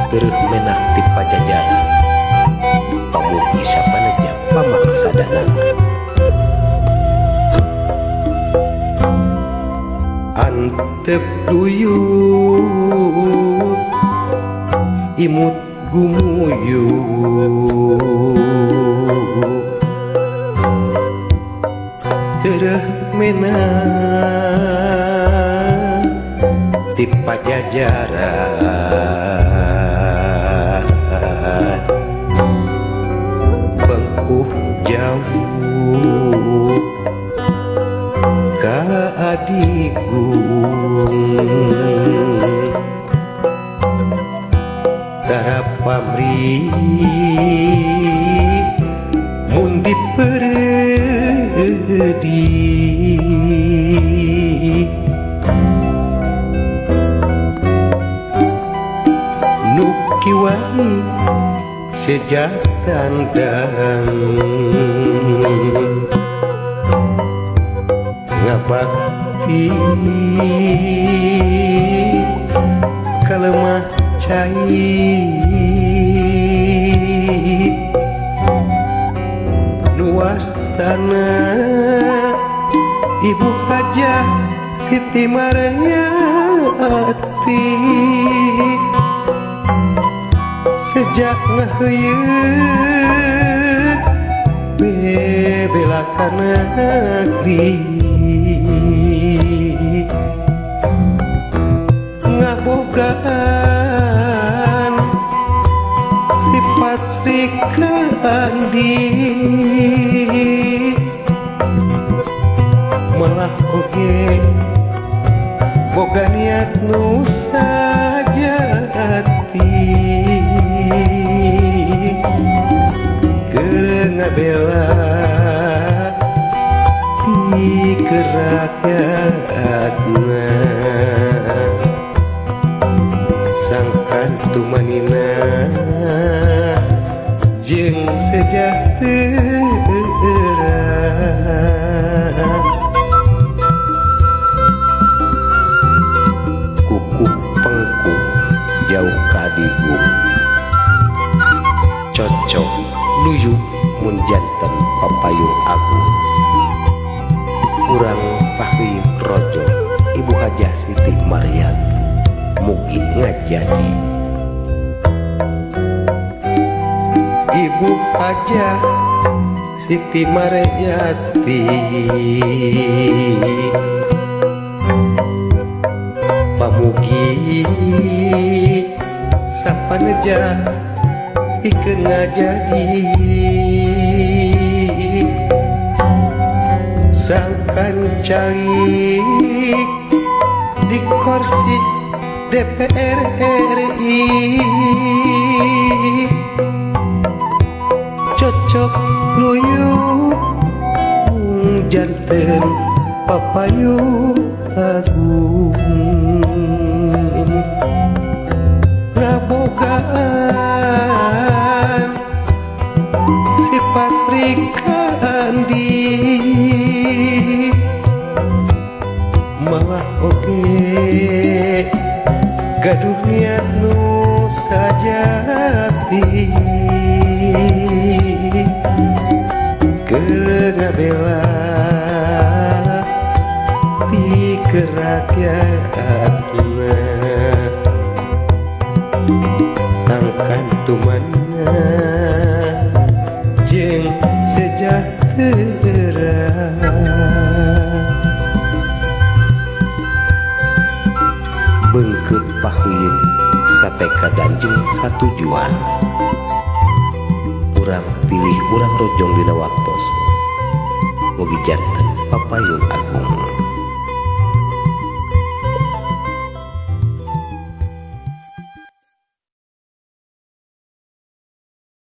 Tereuh menak ti Pajajaran, pamugi sapaneja pamaksadanana. Antep duyut imut gumuyuh tereuh menak ti Pajajaran, bengkuh jauh ka adigung tara pamrih mun dipereudi nu kiwari seja tandang ngabakti kalemah cai nuastana Ibu Hajah Siti Maryati sejak ngaheuyeut bebela ka negeri ngabogaan sifat Sri Kandi malah oge boga niat nu sajati keur ngabela pikeun rakyatna sangkan tumanina jeung sejahtera. Kukuh pengkuh jauh kadigung cocok luyuh mun janten papayung agung urang paheuyeut rojo Ibu Hajah Siti Maryati mugi ngajadi Ibu Hajah Siti Maryati pamugi sapaneja pikeun ngajadi sangkan calik di kursi DPR RI cocok luyuh janten papayung agung ngabogaan sifat Sri Kandi malah oge gaduh niat nu sajati keur ngabela pikeun rakyatna sangkan tumanna jeung sejahtera. Bengkeut paheuyeut sateka danjeng satujuan urang pilih urang rojong dina waktos mugi janten papayun agung.